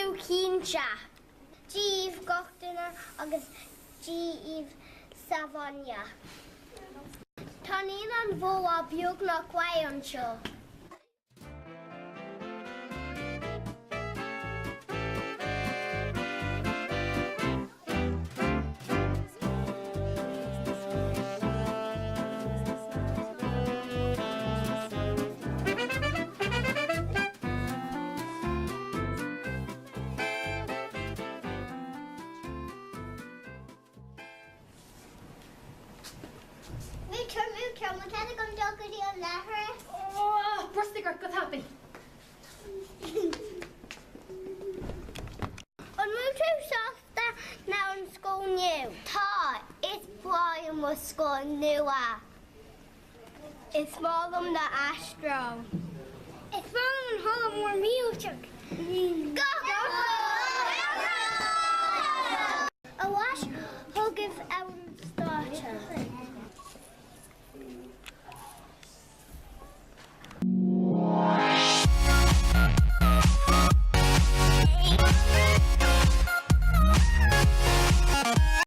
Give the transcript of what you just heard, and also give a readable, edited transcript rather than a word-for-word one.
tú cinnte. Dia dhaoibh gach duine agus Dia dhaoibh sa bhaile. Tá Naíonáin Mhóra beagnach réidh anseo. Múinteoir, múinteoir, an bhfuil cead agam dul go dtí an leithreas? Ó, brostaigh ort go tapaidh. An bhfuil tú sásta le an scoil nua? Tá, is breá liom mo scoil nua. Is maith liom na Astro. Is breá liom an halla mór millteach. Gach Ar ais chugaibh ar an stáitse.